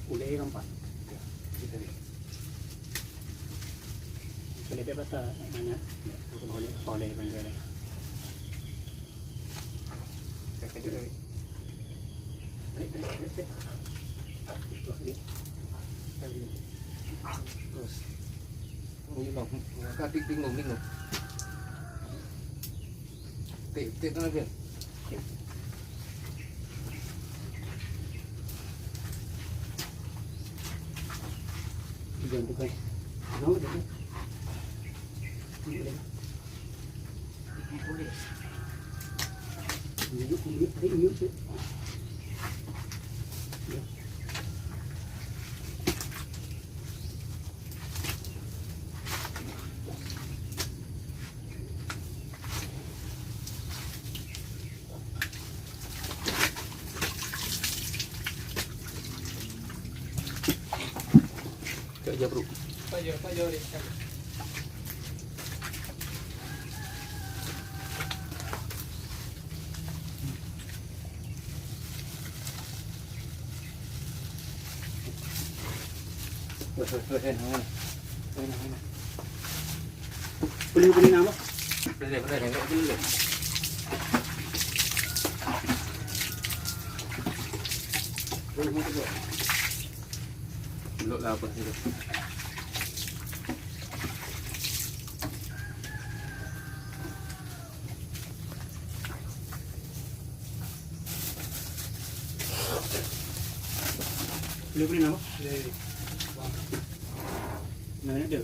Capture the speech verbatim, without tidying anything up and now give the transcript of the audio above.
Ulèe nampak. Ulèe bèk patah, mana? Ulèe, ulèe bangga. Terus. Bingung, bingung. Tip, tip lagi. Jangan bukan. Jangan bukan. Cok je, bro. Boleh, boleh nama? Boleh, boleh, boleh. Belok lah apa tu. Boleh, boleh nama? Boleh. Nah, ada.